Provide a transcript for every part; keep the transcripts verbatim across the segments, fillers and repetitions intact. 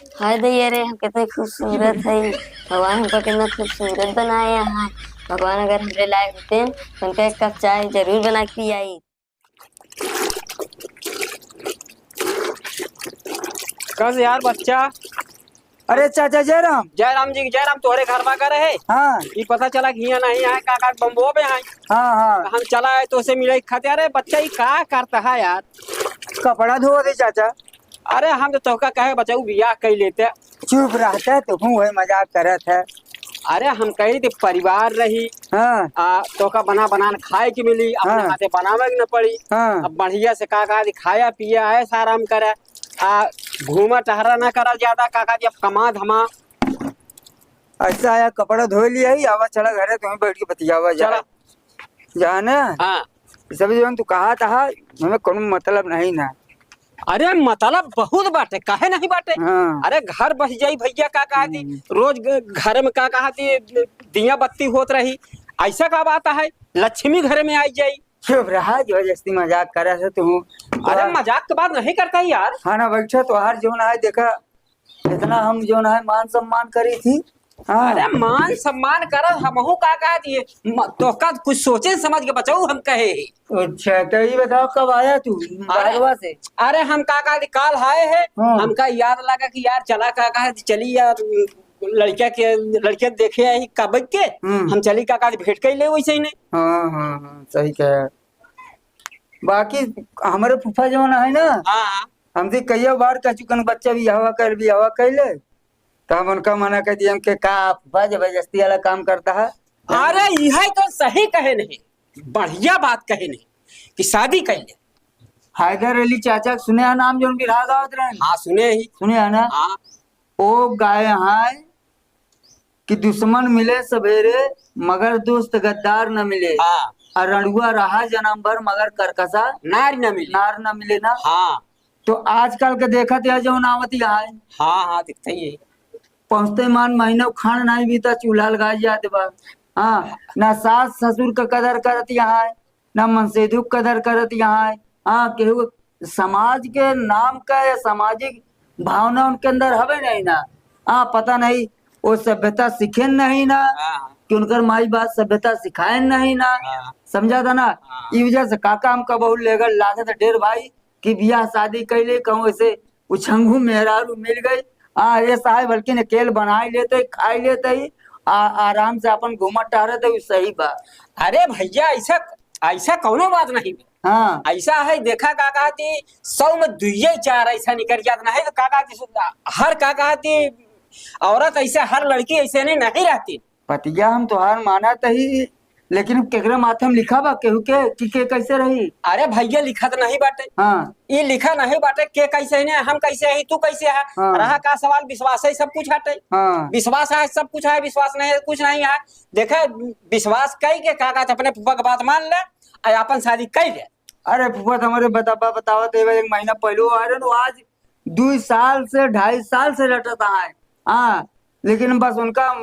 हाय दैया रे, हम कितने खूबसूरत है। भगवान हमका कितना खूबसूरत बनाया है। भगवान अगर हमरे लायक होते तो उनका एक कप चाय जरूर बना के पियाई। कस यार बच्चा। अरे चाचा जयराम। जयराम जी, जयराम, तोहरे घर बा का रहे? हाँ। ई पता चला कि हियाँ नहीं आए, का, का बम्बो में आए। हाँ, हाँ। हम चला आए तोसे मिले खातिर। अरे बच्चा, ई का करता है यार? कपड़ा धोवत है चाचा। अरे हम तो तोहका कहे बचाऊ बियाह कई लेते। चुप रहता है तो हूँ वही मजाक करत है। अरे हम कही थे परिवार रही। हाँ। आ, तोहका बना बनान खाए के मिली, अपने हाँ। हाथे बनावे के न पड़ी। हाँ। अब बढ़िया से का कहा खाया पिया, ऐसा आराम करे। आ, घूमा टहरा ना करा ज्यादा, का कहा अब कमा धमा। ऐसा आया, कपड़ा धो लिया ही, आवा चला घरे, तुम्हें बैठ के बतियावा जाए। चला। जाने? हाँ। ये सब जौन तू कहा था, हमें कोनो मतलब नहीं ना। अरे मतलब बहुत बाटे, काहे नहीं बाटे? हाँ। अरे घर बस जाई भैया, का कहा थी, हम्म। रोज ग-, घर में का कहा थी, दिया बत्ती होत रही, ऐसा का बात है, लक्ष्मी घर में आई जाई। चुप रहा, जबरदस्ती मजाक करे से तू। अरे मजाक के बात नहीं करता ही यार। हाँ ना बैठो, तोहार जौन आए देखा, इतना हम जौन है मान सम्मान करी थी। हाँ। अरे मान सम्मान कर, हमहू का कहा दिए, म-, तोहका कुछ सोचे समझ के बचाऊ हम कहे ही। अच्छा, तो ये बताओ कब आया तू अरे, बाहरवा से? अरे हम का कहा दी, काल आए है, हाँ। हमका याद लगा कि यार चला का कहा दी, चली यार लड़किया के, लड़किया देखे आई कब के, हम्म। हम चली का कहा दी, भेंट कर ले वैसे ही नहीं। हाँ, हाँ, हाँ, सही कहा। बाकी हमारे फूफा जौन है ना, हाँ, हाँ। हमसे कई बार कह चुकन, "बच्चा बियाहवा कर, बियाहवा कर ले।" तो हम उनका मना कर दिया, हम के, "का फूफा जबरदस्ती वाला काम करता है?" अरे, यही तो सही कहे नहीं, बढ़िया बात कहे नहीं कि शादी कर ले। हैदर अली चाचा के सुने हैं नाम, जौन बिरहा गावत रहे? हाँ, सुने ही। सुने हैं ना? हाँ। ओ गाए हैं कि दुश्मन मिले सवेरे, मगर दोस्त गद्दार न मिले। हाँ। और रणुआ रहा जन्म भर, मगर करकसा नार न मिले। नार न मिले ना। हाँ। तो आजकल के देखत या जौन आवत या है। हाँ, हाँ, दिखता ही है। पहुँचते मान महीनों खान नहीं बीता, चूल्हा लगा जात बा। हाँ, ना सास ससुर का कदर करत यहाँ है, ना मनसेधु के कदर करत यहाँ है। हाँ, केहू समाज के नाम का या सामाजिक भावना उनके अंदर हवे नहीं ना। हाँ, पता नहीं वो सभ्यता सीखे नहीं ना, हाँ। कि उनकर माई बाप सभ्यता सिखाए नहीं ना। हाँ। समझा था ना? हाँ। ई वजह से काका हमका बहुत लेगर लागत है डेर भाई कि बियाह शादी कैले कहूँ ऐसे उछंगू मेहरारू मिल गई। हाँ, ये साहब बल्कि अकेल बनाई लेते, खाई लेते ही, आ, आराम से अपन घूमत टहरत है, सही बा। अरे भैया, ऐसा, ऐसा कौनो बात नहीं बा। हाँ। ऐसा है, देखा का कहती, सौ में दुइये चार ऐसा निकल जात नहीं तो का कहती, हर का कहती औरत ऐसे, हर लड़की ऐसे नहीं, नहीं रहती। पतिया हम तोहार मानत ही, लेकिन केकरे माथे में लिखा बा केहू के कि के कैसे रही? अरे भैया, लिखत नहीं बाटे। हाँ। ये लिखा नहीं बाटे, के कैसे है, हम कैसे है, तू कैसे है? हाँ। रहा का सवाल, विश्वास है, सब कुछ हटे। हाँ। विश्वास है, सब कुछ है, विश्वास नहीं है, कुछ नहीं है। देखे, विश्वास कई के का कहत, अपने फूफा के बात मान ले, आ अपन शादी कई ले। अरे फूफा, तो हमारे बताबा, बतावत है, एक महीना पहले वो आए रहे, आज दो साल से, ढाई साल से रटत आए। हाँ, लेकिन बस उनका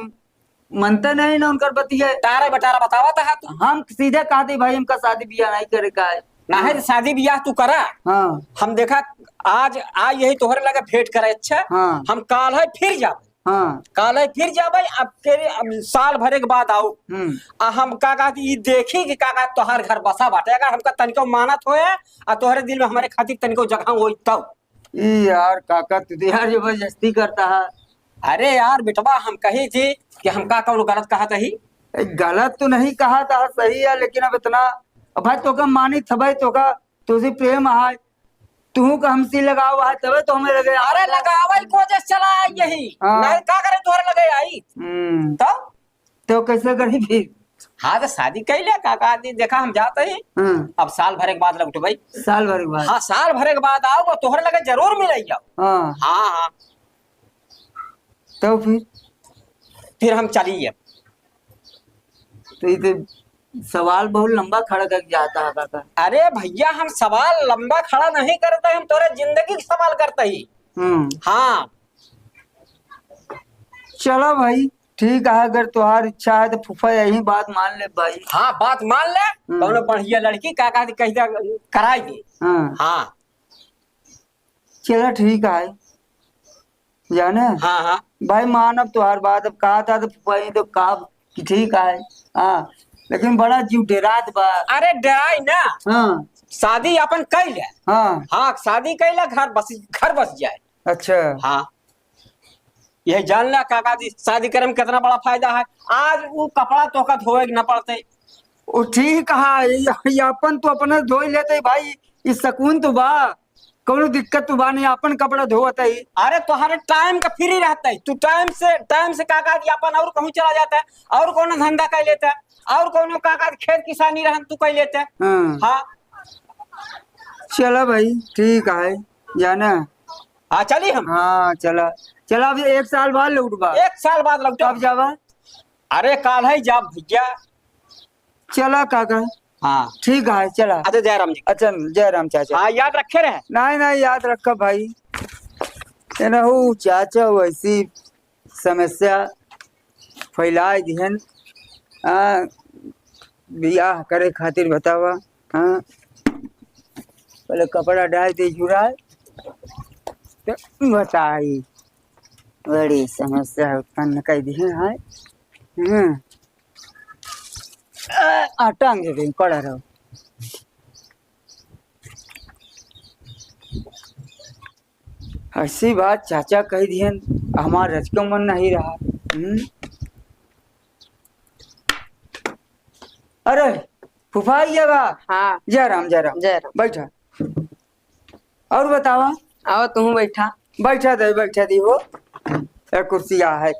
मनते नहीं ना उनकर बतिये। तारा बटारा बतावत है तू। हम सीधे कहते, "भाई, हमका शादी बियाह नहीं करे का है।" ना है तो शादी बियाह तू करा। हाँ। हम देखा आज, आज यही तोहरे लगे भेंट करे, अच्छा? हाँ। हम काल है फिर जाबे। हाँ। काल है फिर जाबे, अब के, अब साल भरे के बाद आओ। हम्म। आ हम का कहती, ई देखी कि का कहत तोहार घर बसा बाटे, अगर हमका तनिको मानत होए आ तोहरे दिल में हमारे खातिर तनिको जगह होई तब। ई यार काका, तू तो यार जबरदस्ती करता है। अरे यार बेटवा, हम कही थी कि हम का कौनो गलत कहत ही? ए, गलत तो नहीं कहत है, सही है, लेकिन अब इतना, अब भाई तोका मानित है भाई, तोका, तुझे प्रेम है, तू का हमसे लगाव है, तबे तो हमें लगे। अरे लगावल को जे चला आई यही, हाँ। नहीं का करे तोहरे लगे आई? हम्म। तो तो कैसे करी फिर? हाँ, तो शादी कई ले, का, का दी, देखा हम जाते ही। हाँ। अब साल भरे के बाद लौटबे। साल भरे के बाद? हाँ, साल भरे के बाद आओ, वो तोहरे लगे जरूर मिले जाओ। हाँ। हाँ, हाँ। तो फिर? फिर हम चलिए। तो ये तो सवाल बहुत लंबा खड़ा कर जाता है काका। अरे भैया, हम सवाल लंबा खड़ा नहीं करते, हम तोरे जिंदगी के सवाल करते ही। हम्म। हाँ। चलो भाई, ठीक है, अगर तोहार इच्छा है तो फूफा यही बात मान ले भाई। हाँ, बात मान ले। हम्म। कौनो बढ़िया लड़की का, का कही जा, कराई दे। हाँ। हाँ। चलो ठीक है। जाने? हाँ, हाँ। भाई, मानब तोहार बात, अब कहा था तो फुफाई तो कहा कि ठीक है। हाँ, लेकिन बड़ा जीव डेरात बा। अरे, डेराई ना। हाँ। शादी अपन कइ ले। हाँ। हाँ, शादी कइ ले, घर बस, घर बस जाए। अच्छा। हाँ। यह जान ला काका जी, शादी करे में कितना बड़ा फायदा है। आज वो कपड़ा तोहका धोए के न पड़ते। वो ठीक है, ये, ये अपन तो अपने धोई लेते भाई, ये सुकून तो बा, कौनो दिक्कत तो बा नहीं, अपन कपड़ा धोवत है। अरे तोहरे टाइम का फ्री रहता है, तू टाइम से, टाइम से काका जी अपन और कहूँ चला जाता है, और कौनो धंधा कर लेता है, और कौनो काका जी खेत किसानी रहन तू कर लेता है। हाँ। हाँ। चला भाई, ठीक है, जाना। हाँ, चली हम। हाँ, चला। चला, अभी एक साल बाद लौटबा। एक साल बाद लौटब। कब जाबा? अरे, काल है जाब भैया। चला काका। हाँ। ठीक है, चला। अच्छा, जय राम जी। अच्छा, जय राम चाचा। हाँ, याद रखे रहे। नहीं, नहीं, याद रखा भाई। ये ना हो चाचा, वैसी समस्या फैलाए दिहन। हाँ, बियाह करे खातिर बतावा। हाँ, पहले कपड़ा डाल दे जुड़ाए, तो बताई। बड़ी समस्या उत्पन्न कर दिहन है। हम्म। आ, आ, टांग दे, पड़ा रहो। ऐसी बात चाचा कह दिहन, हमार रच के मन नहीं रहा। हम्म? अरे, फूफा आइए बा। हाँ। जय राम, जय राम। जय राम। बैठा। और बतावा? आओ, तू बैठा। बैठा दे, बैठा दी हो। ए, कुर्सी आ है।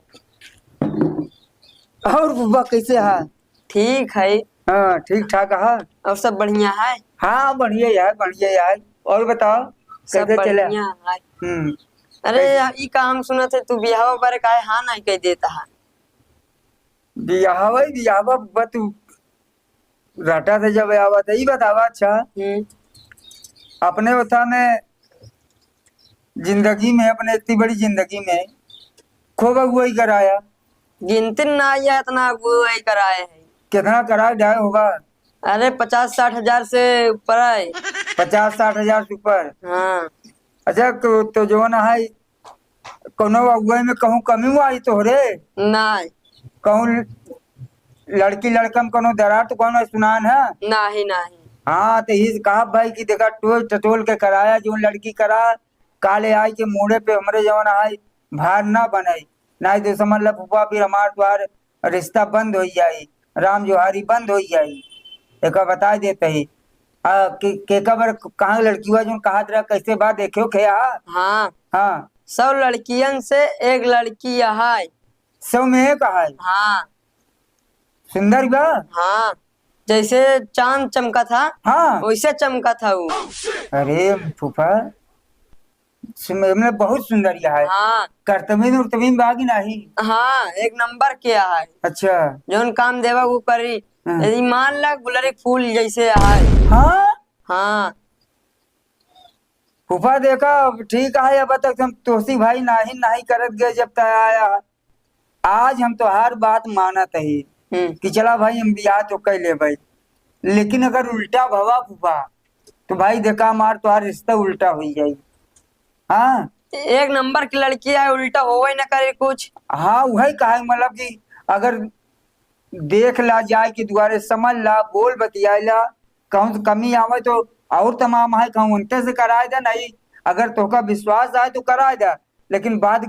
और फूफा कैसे है? ठीक है। हाँ, ठीक ठाक है। और सब बढ़िया है? हाँ, बढ़िया है, बढ़िया है। और बताओ, सब कैसे चले? बढ़िया है। हम्म। अरे, कैसे? ई काम सुनत है, तू बियाह पर काहे हाँ नहीं कह देता है? बियाह, बियाह बा तू रटा से जब आवत है, ई बतावा, अच्छा, हम्म। अपने ओथा में जिंदगी में, अपने इतनी बड़ी जिंदगी में खूब अगुवाई कराया। गिनती ना आया इतना अगुवाई कराए है। कितना कराए डाए होगा? अरे, पचास साठ हजार से ऊपर है। पचास साठ हजार से ऊपर? हाँ। अच्छा, तो, तो जौन है, कौनो अगुवाई में कहूँ कमी हुआ आई तोहरे? नहीं। कहूँ लड़की लड़का में कौनो दरार तो कौनो सुनान है? नहीं, नहीं। हाँ, तो यही कहा भाई कि देखा, टोल टटोल के कराया, जो लड़की करा, काले आई के मूड़े पे हमरे जवन आई, भार ना बनाई, नहीं तो समझ ला फूफा, फिर हमार द्वार रिश्ता बंद हो जाई, राम जोहारी बंद हो जाई। एका बता देते ही। आ, के, के का बर कहाँ लड़की हुआ जो कहा रहा, कैसे बात देखियो खे आ? हाँ। हाँ। सब लड़कियन से एक लड़की है। सौ में एक है? हाँ। सुंदर बा? हाँ, जैसे चांद चमका था, हाँ। वैसे चमका था वो। अरे फूफा, सुन, मतलब बहुत सुंदर यह है। हाँ। करतबीन उर्तबीन बा कि नाही? हाँ, एक नंबर के है। अच्छा। जौन काम देवा वो करी। हाँ। यदि मान ला गुलरी फूल जैसे है। हाँ? हाँ। फूफा देखा, अब ठीक है, अब तक हम तोसी भाई नाही, नाही करत गए जब तक आया। आज हम तोहार बात मानत ही हम्म। कि चला भाई हम बियाह तो कर ले भाई, लेकिन अगर उल्टा भवा फूफा तो भाई देखा हमार तोहार रिश्ता उल्टा हो जाई। हाँ। एक नंबर की लड़की है, उल्टा होवे न करे कुछ। हाँ, वही कहा मतलब कि अगर देख ला जाए कि दुआरे समझ ला, बोल बतियाए ला, कहूँ से कमी आवे तो और तमाम है, कहूँ उनते से कराए दे, नहीं अगर तोहका विश्वास आए तो कराए दे, लेकिन बात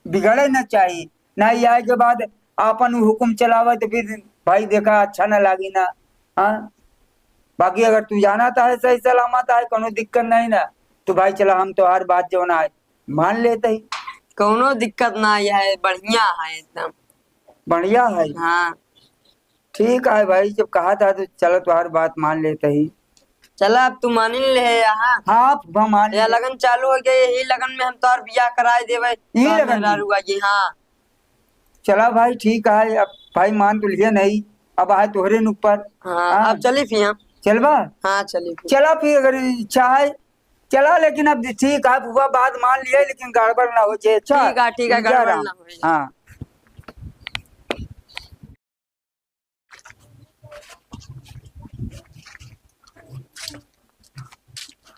बिगड़े न चाहिए। नहीं आए के बाद आपन उ हुकुम चलावे तो फिर भाई देखा अच्छा न लागी ना। हाँ, बाकी अगर तू जानत है सही सलामत है, कोनो दिक्कत नहीं ना, तो भाई चला हम तोहार बात जौन आए मान लेते ही। कौनो दिक्कत ना है, बढ़िया है एकदम। बढ़िया है। हाँ। ठीक है भाई, जब कहा था तो चलो तोहार बात मान लेते ही। चला अब तू मानिन ले है यहाँ। हाँ, फूफा मान या ले। लगन चालू हो गया, यही लगन में हम तोहार बियाह कराए देवे। यही तोहार लगन में? मेहरारू आगे, हाँ। चला भाई, ठीक है, अब भाई मान तो लिए नहीं, अब आए तोहरे न ऊपर। हाँ, हाँ। अब चली फिर हम। चलबा? हाँ, चली फिर। चला फिर, अगर इच्छा है, चला, लेकिन अब ठीक है, फूफा बात मान लिए, लेकिन गड़बड़ ना हो जाए, अच्छा? ठीक है, ठीक है, जय गड़बड़ राम। ना हो जाए। हाँ।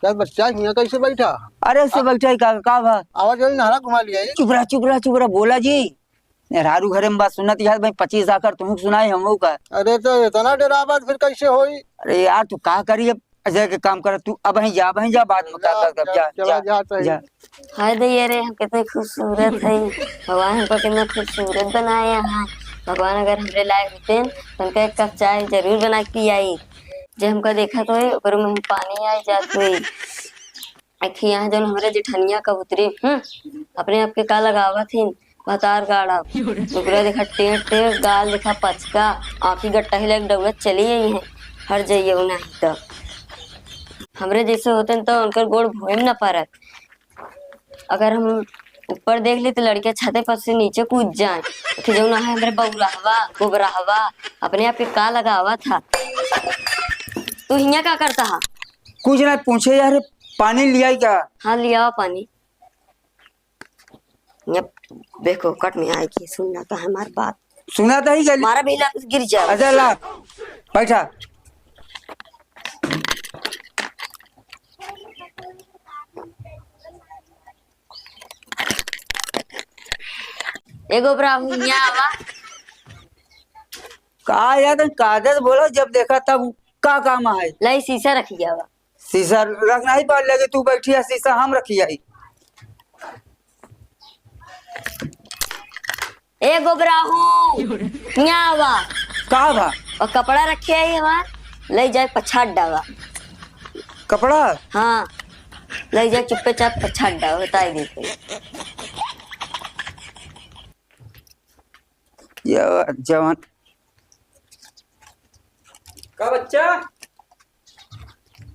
यार बच्चा हियाँ कैसे बैठा? अरे, से बैठा ही का, का भा? आवा जल्दी नहरा घुमा लिया ये। चुप रहा, चुप रहा, चुप रहा, बोला जी। मेहरारू घरे में बात सुनत यार, भाई पच्चीस आकर तुहूँ सुनाई हमहू का। अरे तो इतना डेरा बात फिर कैसे होई? अरे यार, तू का करी अब? अजय के काम कर, तू अब ही जा, अब ही जा, बाद में का जा, कर, जा, जा, चला जा, जा, सही। जा। हाय दैया रे, हम कितने खूबसूरत हई। भगवान हमको कितना खूबसूरत बनाए हैं। भगवान अगर हमरे लायक होते तो उनका एक कप चाय जरूर बना के पियाई। जे हमका देखत होई, ओकरे मुँह में पानी आई जात होई। एक यहाँ जौन हमरे जेठनिया कबूतरी, हम्म, अपने आप के का लगावत हिन, भतार गाड़ा। ओकरा देखा टेढ़ टेढ़, गाल देखा पचका, आँखी गट्टा ही लग डौलत चली आई हैं, हर जाइए उ नहीं तो। हमरे जैसे होते न तो उनकर गोड़ भूमि न परत। अगर हम ऊपर देख ली तो लड़के छते पर से नीचे कूद जाए। कि जौन है हमरे बौराहवा, गोबराहवा, अपने आप के का लगावा था। तू हियाँ का करता हा? कुछ ना पूछे यार, पानी लियाई का? हाँ, लियावा पानी। ये देखो, कट में आए कि सुनना तो है हमार बात। सुना तो ही गली। मारा भी ला, गिर जाओ। अच्छा, ला, बैठा। एगो ब्राह्मण यहाँ आवा। का यार, तुम कागज बोलो, जब देखा तब का काम है? लाई शीशा रख लिया बा। शीशा रख नहीं पा लगे, तू बैठी है, शीशा हम रखी आई। ए गोबराहू, यहाँ आवा। का बा? और कपड़ा रखे आई हमार, ले जाए पछाड़ डावा। कपड़ा? हाँ, ले जाए चुप्पे चाप पछाड़ डावा, बताई देते। ये जवान। का बच्चा?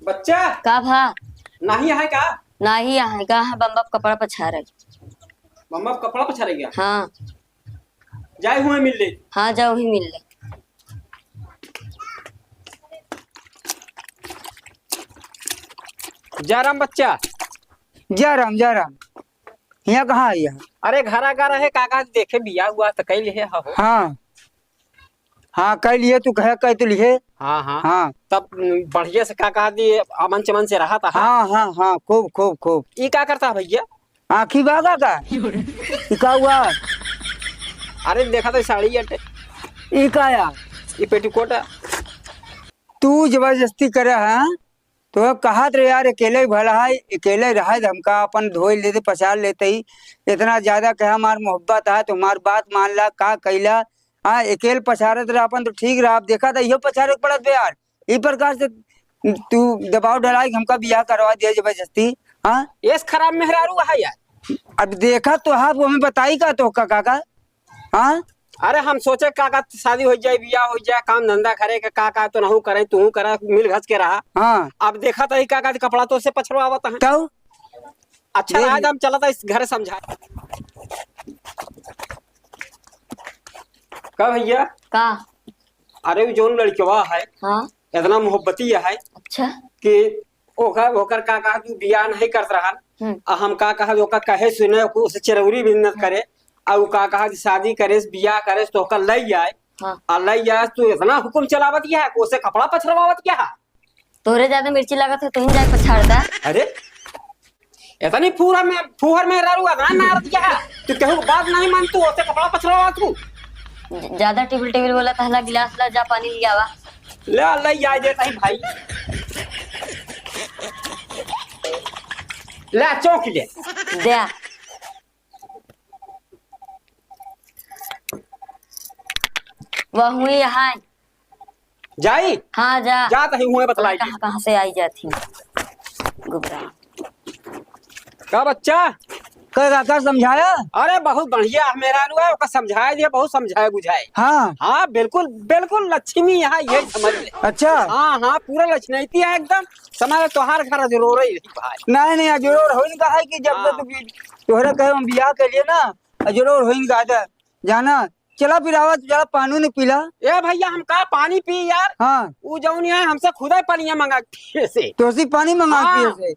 बच्चा? का भा? नाही है का? नाही है का? है बम्बा कपड़ा पछारे। बम्बा कपड़ा पछारे गया? हाँ। जाए हुए मिल ले। हाँ, जाओ ही मिल ले। जा राम बच्चा। जा राम, जा राम। हियाँ कहाँ आई है? अरे घरा का रहे काका, देखे बिया हुआ तो कई लिहे हो। हाँ। हाँ, कई लिहे तू कहे, कई तू लिहे। हाँ, हाँ। हाँ। तब बढ़िया से काका दी अमन चमन से रहा था। हाँ, हाँ, हाँ, खूब, खूब, खूब। ई का करता है भैया? आँखी बागा का? ई का हुआ? अरे देखा तो साड़ी अटे। ई का या? ई पेटीकोट है। तू जबरदस्ती करे है। तो कहत रहे यार, अकेले ही भला है, अकेले रहे, हमका अपन धोई लेते, पछाड़ लेते ही। इतना ज्यादा कहे हमार मोहब्बत है, तो हमार बात मान ला, का कैला? हाँ, अकेले पछाड़त रहे अपन तो ठीक रहा। अब देखा था, इहो पछाड़े के पड़त बे यार। ई प्रकार से तू दबाव डलाई, हमका बियाह करवा दिया जबरदस्ती। हाँ, एस खराब मेहरारू है यार। अब देखा तो है, वो हमें बताई का तो का, का, का? हाँ? अरे हम सोचे काका शादी हो जाए, बियाह हो जाए, काम धंधा करे के काका तो नहू करे, तू करे, मिल घस के रहा। हाँ। अब देखा तो ही काका कपड़ा तो से पछरवावत है। तब? अच्छा देख रहा, हम चलता इस घर समझा। का भैया? का? अरे वो जौन लड़कवा है, हाँ। इतना मोहब्बती है अच्छा। कि ओकर, ओकर का कहा कि बियाह नहीं करत रहन। हम्म। आ हम का कहा कि ओकर कहे सुने, ओकर उसे चिरौरी भी न हम्म। करे। आ उ का कहा कि शादी करे, बियाह करे तो ओकर लई आए। हाँ। आ लई आए तो इतना हुकुम चलावत क्या है, ओसे कपड़ा पछरवावत क्या है? तोरे ज्यादा मिर्ची लागत है, तुहिन जाके पछाड़ दा। अरे इतनी फूहर में, फूहर में रारू अदना नारद क्या है? तू केहू के बात नहीं मान, तू ओसे कपड़ा पछरवा तू। ज-, ज्यादा टिबिल टिबिल बोला, तहला गिलास ला, जा पानी लियावा। ले, ले, या दे तही भाई। ले, चौंक ले। दे। वह हुई यहाँ। जाई? हाँ, जा। जा तही हुए बतलाई। कहाँ, कहाँ से आई जाती गुबरा। का बच्चा? का, का, का समझाया? अरे बहुत बढ़िया है मेहरारू है, ओका समझाए दिए, बहुत समझाए बुझाए। हाँ। हाँ, बिल्कुल, बिल्कुल लक्ष्मी यहाँ, यही समझ ले। अच्छा। हाँ, हाँ, पूरा लक्ष्मी है एकदम। समझ ले, तोहार घर अजरोर ही रही भाई। नहीं, नहीं, अजरोर होइन का है कि जब हाँ। तक तोहरा कहे हम बियाह के लिए ना, अजरोर होइन का है। जाना, चला फिर आवा, चला पानी नहीं पीला। ए भैया, हम का पानी पी यार? हाँ। उ जौन है हमसे खुदा ही पानी मंगा के पिए से। तोसी पानी मंगा के हाँ। पिए से।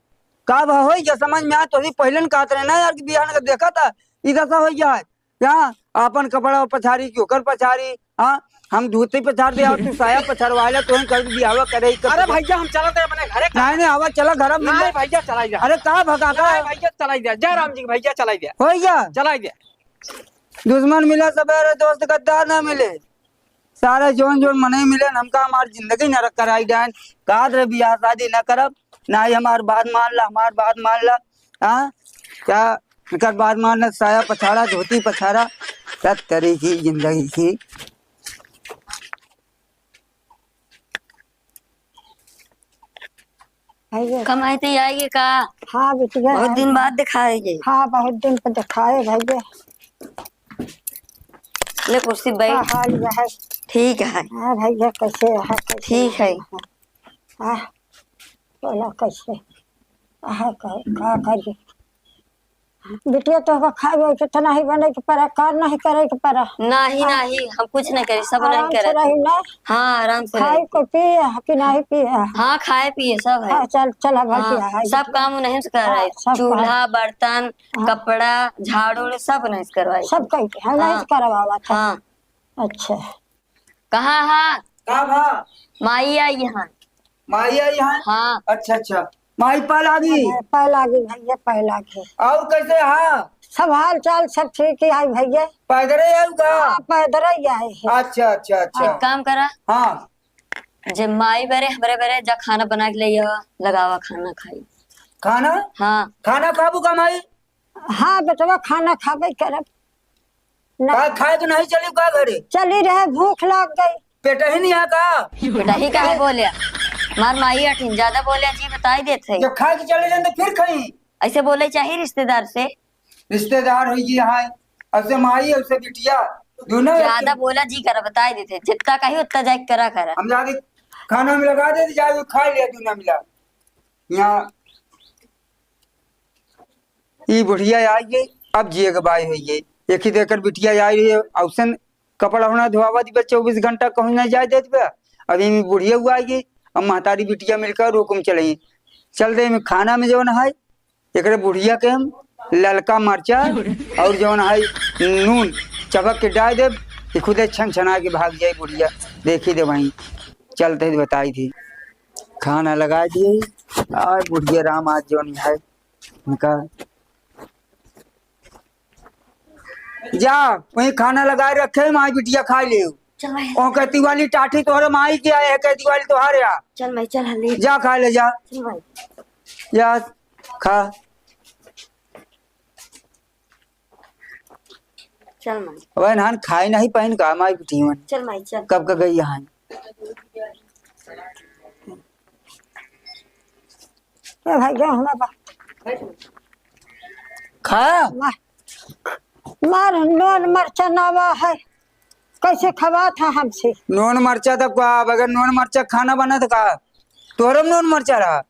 का भा होई, जब समझ में आ, तोसी पहले न कहत रहे ना यार कि बिहान का देखा था, ई कैसा होई जाए? यहाँ आपन कपड़ा पछारी कि ओकर पछारी? हाँ, हम धोती पछार दे और तू साया पछारवाए ला, तोहे कभी बियाह करे ही कर अरे भैया, हम चलत है अपने घरे। नहीं, नहीं, आवा, चला घर में। नहीं भैया, चलाई जा। अरे का भगा का? नहीं भैया, चलाई जा। जय राम जी की भैया, चलाई जा। हो गया? चलाई जा। दुश्मन मिला सबेरे, दोस्त गद्दार ना मिले। सारे जौन जौन मनई मिले, हमका हमार जिंदगी नरक कराई डाइन। का रे बियाह शादी न करब, ना ही हमार बात मान ला, हमार बात मान ला। हाँ, क्या एकर बात मान ला, साया पछाड़ा, धोती पछाड़ा, क्या तरी की जिंदगी की। भैया। कमाई तो आइए का? हाँ बिटिया, बहुत है। दिन बाद दिखाएगी। हाँ, बहुत दिन पर दिखाए भैया। ले कुर्सी बैठ। का हाल है? ठीक है। हाँ भैया, कैसे है? कैसे ठीक है। है? हाँ, बोला कैसे? हाँ, का, का करी? बिटिया, तोहका खाए वैसे तो नहीं बने के परा, कार नहीं करे के परा। नहीं, हाँ। नहीं, हम कुछ नहीं करी, सब नहीं आराम से करे। रही ना। हाँ, आराम से खाए रही। को पिए है कि नहीं पिए है? हाँ, खाए पिए सब है। हाँ, चल, चल, अब हाँ, हटिया है सब बिटिया। काम उन्हीं से करवाई। हाँ, सब चूल्हा, काम। बर्तन, हाँ। कपड़ा, झाड़ू, सब उन्हीं से करवाई। सब कह के, हम नहीं हाँ। से करवावा था। हाँ। अच्छा। कहाँ हा? का भा? माई आई यहाँ। माई आई यहाँ? हाँ। अच्छा, अच्छा। माई पाए लागी? हाँ, पाए लागी भैया, पाए लागी। और कैसे हा? सब हाल चाल सब ठीक ही है भैया। पैदल ही आऊ का? हाँ, पैदल ही आए हैं। अच्छा, अच्छा, अच्छा। एक काम करा। हाँ। जे माई बरे, हमरे बरे, जा खाना बना के ले आवा, लगावा खाना खाई। खाना? हाँ। खाना खाबू का माई? हाँ बेटवा, खाना खाबे करब। ना। का खाए तो नहीं चली का घरे? चली रहे, भूख लाग गई। पेट ही नहीं है का? पेट ही काहे बोले? मार माई अठिन ज्यादा बोले जी, बताई देत है। जब खाए के चले जाए तो फिर खाई। ऐसे बोले चाहिए रिश्तेदार से। रिश्तेदार होई जी, हाँ, ऐसे माई, ऐसे बिटिया, दोनों ज्यादा एक बोला जी करा, बताई देते, जितना कही उतना जाए करा करा। हम जाके खाना में लगा देते, जाके खा लिया दोनों मिला। यहाँ ई बुढ़िया आई गई, अब जिए के बाई होई गई। एक ही देकर बिटिया आई रही है, औसन कपड़ा होना धोआवा दिबे, चउबीस घंटा कहूँ नहीं जाए देत बे। अब ई बुढ़िया हुआ आई गई, अब महतारी बिटिया मिलकर रोक में चले। चल दे में खाना में जौन है, एकरे बुढ़िया के हम ललका मरचा और जौन है नून चबक के डाल देब, ई खुदे छन छना के भाग जाए बुढ़िया। देखी दे वहीं चलते ही बताई थी, खाना लगा दिए। आज बुढ़िया राम आज जौन है उनका जा, वहीं खाना लगाए रखे, माई बिटिया खाए ले। चल भाई। ओ कहती वाली टाठी तोहरे माई के आए है, कहती वाली तोहरे आ। चल माई, चल हल्दी। जा खा ले जा। चल भाई। जा खा। चल माई। अब एनहान खाए नहीं पाइन का माई बिटिया मन। चल माई, चल। कब का गई यहाँ? ए भाई, जा हमरा बा। खा। मार, मार, नून मरचा नावा है, कैसे खवात है हमसे? नून मरचा तब का, बगैर नून मरचा खाना बनत का? तोहरे में नून मरचा रहा?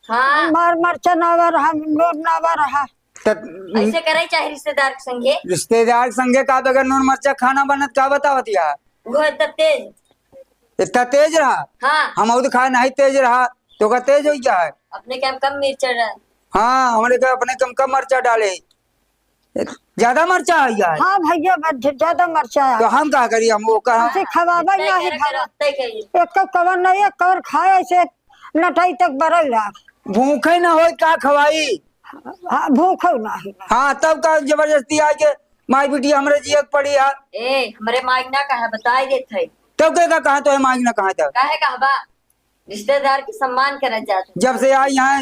हाँ। मार मरचा नावा रहा, नून नावा रहा। त ऐसे करे चाहे रिश्तेदार के संगे। रिश्तेदार के संगे का बगैर नून मरचा खाना बनत का बतावत या? वो इतना तेज। इतना तेज रहा? हाँ। हम और खाए नहीं तेज रहा, तो का तेज हो गया है? अपने के हम कम मिर्चा रहा। हाँ, हमरे के अपने कम, कम मरचा डाले। ज्यादा मरचा हो गया है? हाँ भैया, बस ज्यादा मरचा है। तो हम का करी, हम वो कहा उसे खवावे इतना नहीं करा भावा। करा, उतना ही करिए। एक तो कवर नहीं है, कवर खाए ऐसे नटाई तक बरल रहा। भूखे ना होई का खवाई? हाँ, भूखो नाही। हाँ, तब का जबरदस्ती आए के माई बिटिया हमरे जिए के पड़ी है। ए, हमरे माई ना कहा, बताई देत है। तब के का कहा तो है माई ना कहा तब? काहे कहबा? रिश्तेदार के सम्मान करत जात है। जब से आई यहाँ,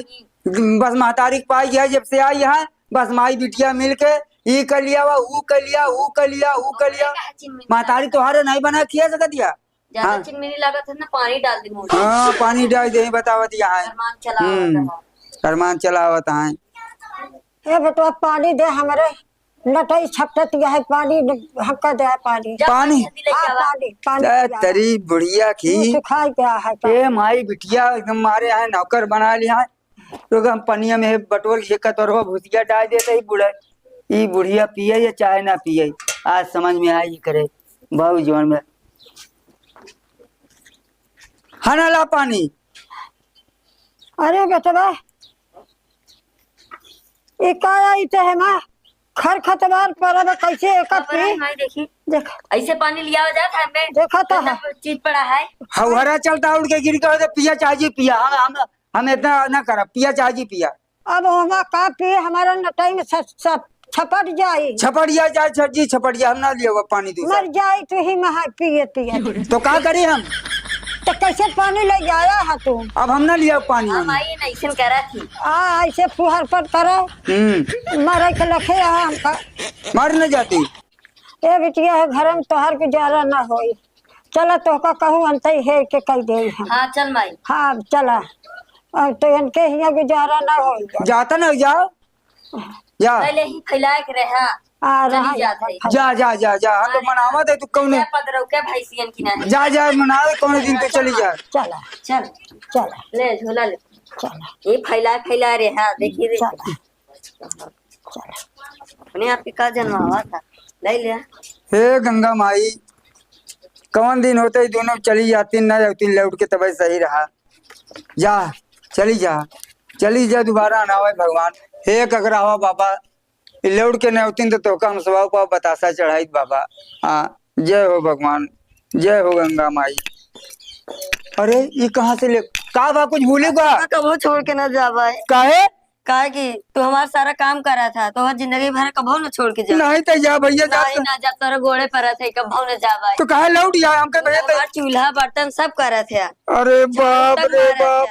बस महतारी के पाई है, जब से आई यहाँ, बस माई बिटिया मिल के ई कर लिया, वा ऊ कर लिया, ऊ कर लिया, ऊ कर लिया। काहे चिन्ह मिन्ह महतारी तोहारे नहीं बना खिया सकत या? ज्यादा हाँ। चिनमिनी लागत है ना, पानी डाल दे मुंह में। हाँ, पानी डाल दे, बतावत यहाँ है। अरमान चलावत हम्म, है। अरमान चलावत है। ए बेटवा, पानी दे हमरे, नटई छपटत यह है, पानी हमका दे, पानी। जा पानी? जल्दी लेके हाँ, आवा। पानी, पानी ए, पिया। तेरी बुढ़िया की। मुंह सुखाई गया है पानी। ए माई बिटिया एकदम मारे हैं, नौकर बना लिया है। तो हम पनिया में बटोर के कतरवा भुसिया डाल देते ही बूढ़ा। ई बुढ़िया पिए या चाहे ना पिए, आज समझ में आई करे। बाबू जीवन में हना ला पानी। अरे बेटवा, ई का आई ते है माँ? खर खतवार पर अब कैसे एका का पड़ा है पी? माई, देखी। देख। ऐसे पानी लिया जात है हमें। देखा तो है। चीज पड़ा है। हौहरा चलता उड़ के गिर के, पिया चाची पिया। हम, हम, हम इतना ना करब, पिया चाची पिया। अब ओमा का पी, हमारा नटई में छ-, छ-, छपट जाई। छपट जाई, चाहे छट जी, छपट जाई, हम ना लियो पानी दूसरा। मर जाई तू ही महा पिए पिए। तो का करी हम? तो कैसे पानी ले जाया है तू? अब हम ना लियो पानी हाँ, वानी। माई, ऐसन करा थी। आ, ऐसे फुहर पर करो। हम्म। मरे के लखे है हमका। मर न जाती। ए बिटिया, है घर में तोहर गुजारा ना होई। चला, तोहका कहूँ अंतई है के कह दे हम। हाँ, चल माई। हाँ, चला। अब तो इनके हियाँ गुजारा ना होई। जाता ना, जाओ। जा। पहले ही फैलाए के रहा। आ, चली रहा जात है। जा, जा, जा, जा। हम तो अरे, मनावत है, तू कौन है? क्या पदरौ के भैंसियन की नहीं? जा, जा, मनावे कौन दिन तो चली जा। चला। चल। चला। ले, झोला ले। चला। ये फैलाए, फैलाए रहा, देखी रे। चला। चला। अपने आप के का जनवावा था? ले ले। हे गंगा माई, कौन दिन होते ही दोनों चली जाती, ना जाती, लौट के तबे सही रहा। जा, चली जा, चली जा, दोबारा ना आवे भगवान। हे ककरावा बाबा, ई लौट के ना होती तो तोहका हम सवा पाव बतासा चढ़ाई बाबा। हाँ, जय हो भगवान, जय हो गंगा माई। अरे, ई कहाँ से ले, का बा, कुछ भूले बा? कबो छोड़ के ना जाबा। काहे? काहे कि तू हमार सारा काम करा था, तो हर जिंदगी भर कबो न छोड़ के जा। नहीं तो जा भैया, जा नहीं तो। ना जा, तोरे गोड़े पर थे, कबो न जा भाई। तो कहे लौट जा, हमके भैया तो हमार चूल्हा बर्तन सब करा थे। अरे झाड़ू बाप तक रे मारा बाप,